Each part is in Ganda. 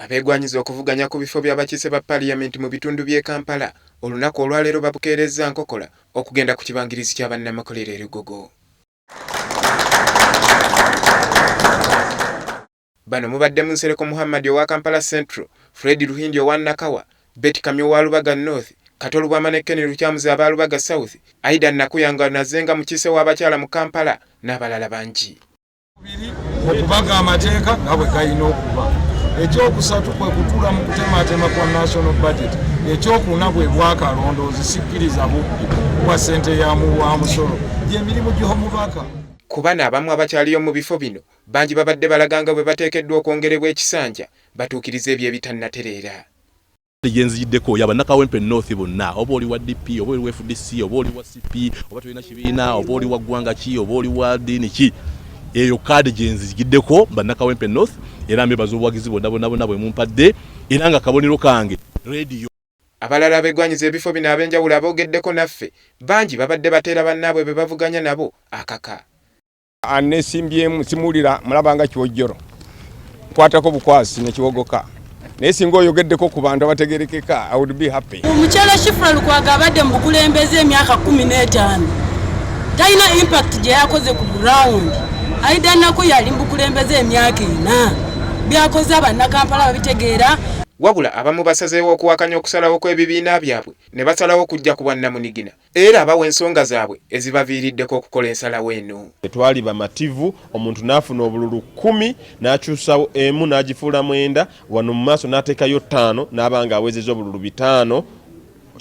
Abeegwanyiza okuvuganya ku bifo by'abakiise ba Parliament mu bitundu by'e Kampala olunaku olwaleero babukeerezza nkokola okugenda ku kibangirizi kya bannamakolero e Lugogo. Bano mubaddemu Nsereko Muhammad owa Kampala Central, Fred Ruhindi owa Nakawa, Betty Kamya owa Lubaga North, Kato Lubwama ne Kenny Lukyamuzi aba Lubaga South, Aida Nakuya nga nazenga mukiise w'abakyala mu Kampala n'abalala bangi. Okubaga amateeka nga bwe galina okuba. Ekyokusatu kwe kutuula mu kutematema kwa national budget. Ekyokuna bwe bwakalondoozi, sikkiriza bubbi bwa ssente ya muwa musolo, gy'emirimu gy'omubaka. Ku bano abamu abakyaliyo mu bifo bino bangi babadde balaga nga bwe bateekeddwa okwongerebwa ekisanja batuukirize ebyo ebitannatereera. Gyenzijiddeko ya bannakawempe North bonna, oba oli wa DP, oba oli wa FDC, oba oli wa CP, oba tolina kibiina, oba oli wa ggwanga ki, oba oli wa ddiini ki, eyo kaadi gyenzijiddeko bannakawempe North, era mbebaza obuwagizi bwonna bwonna bwonna bwe mumpadde, era nga kabonero kange rediyo. Abalala abegwanyiza ebifo bino ab'enjawulo aboogeddeko naffe bangi babadde bateera bannaabwe be bavuganya nabo akaka. Anesimbyemu simuwulira, mulaba nga kiwojjolo nkwatako bukwasi nekiwogoka, naye singa oyogeddeko ku bantu abategerekeka, I would be happy. Omukyala Shifra Lukwago abadde mu bukulembeze emyaka 15, talina impact gye yakoze ku ground. Aida Naku yali mu bukulembeze emyaka 4, byakoze Abannakampala babitegeera. Wabula abamu basazeewo okuwakanya okusalawo kw'ebibiina byabwe ne basalawo okujja ku bwannamunigina, era bawa ensonga zaabwe ezibaviiriddeko okukola ensalawo eno. Tetwali bamativu, omuntu n'afuna obululu 10 n'akyusa emu n'agifuula 9, wano mu maaso n'ateekayo 5 n'aba ng'awezezza obululu 5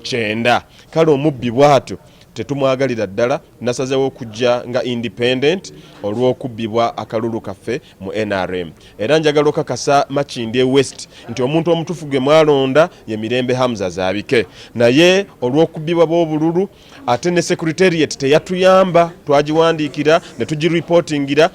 90. Kale omubbi bw'atyo tetumwagalira ddala. Nasazeewo okujja nga independent olw'okubbibwa akalulu kaffe mu NRM. Era njagala okakasa Makindye West nti omuntu omutuufu gwe mwalonda ye Mirembe Hamza Zaabike, naye olw'okubbibwa bw'obululu ate ne secretariat teyatuyamba, twagiwandiikira ne tugiripotingira,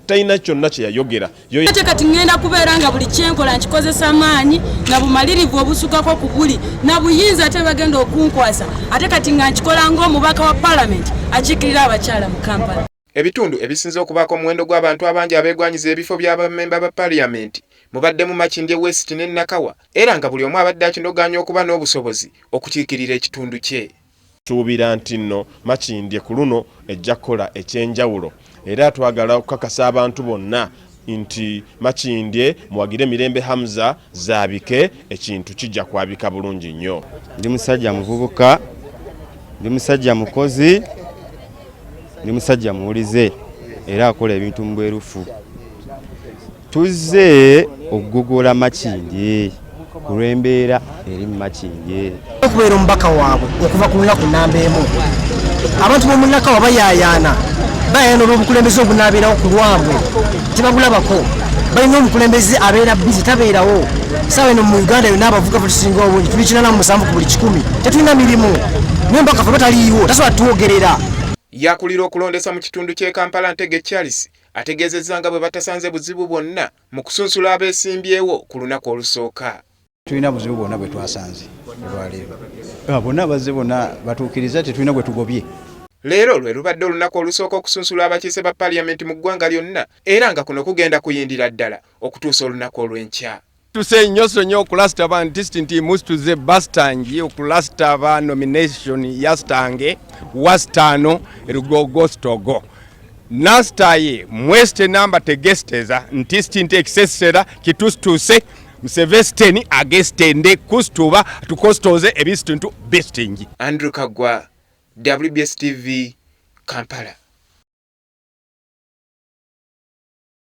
talina kyonna kye yayogera. Ate kati ŋŋenda kubeera nga buli kyenkola nkikozesa maanyi na bumalirivu obusukako ku buli na buyinza ate bagenda okunkwasa, ate kati nga nkikola ng'omubaka wa palamenti akiikirira abakyala mu Kampala. Ebitundu ebisinze okubaako omuwendo gw'abantu abangi abeegwanyiza ebifo bya bammemba ba Parliament mubaddemu Makindye West ne Nakawa, era nga buli omu abadde akinogaanya okuba n'obusobozi okukiikirira ekitundu kye. Nsuubira nti nno Makindye ku luno ejja kukola eky'enjawulo, era twagala okukakasa abantu bonna nti Makindye muwagire Mirembe Hamza Zaabike, ekintu kijja kwabika bulungi nnyo. Ndi musajja muvubuka, ndi musajja mukozi, ndi musajja muwulize era akola ebintu mu bwerufu. Tuzze okugogola Makindye ku lw'embeera eri mu Makindye. Okubeera omubaka waabwe okuva ku lunaku namba 1, abantu b'omu Nakawa bayaayaana, bayaayaana olw'obukulembeze obunaabeerawo ku lwabwe, tebabulabako. Balina omukulembeze abeera bizi, tabeerawo. Saawa eno mu Uganda yonna abavubuka fe tusinga obungi tuli 87 ku buli 100, tetulina mirimu, naye omubaka ffe bataliiwo, tasobola twogerera. Yakulira okulondesa mu kitundu ky'e Kampala Ntege Charles ategeezezza nga bwe batasanze buzibu bwonna mu kusunsula abeesimbyewo ku lunaku olusooka. Tulina buzibu bwonna bwe twasanze olwaleero, bonna abazze bonna batuukiriza, tetulina gwe tugobye. Leero lwe lubadde olunaku olusooka okusunsula abakiise ba Parliament mu ggwanga lyonna, era nga kuno kugenda kuyindira ddala okutuusa olunaku olw'enkya. Tuse nnyo nnyo okulasita ba nti nti musituze bastangi okulasita ba nomination ya stange wastano erugogostogo nastaye mweste namba tegesteza nti nti ekisesera kitusituse musevesteni agestende kustuba tukostoze ebistuntu bestingi. Andrew Kagwa, WBS TV, Kampala.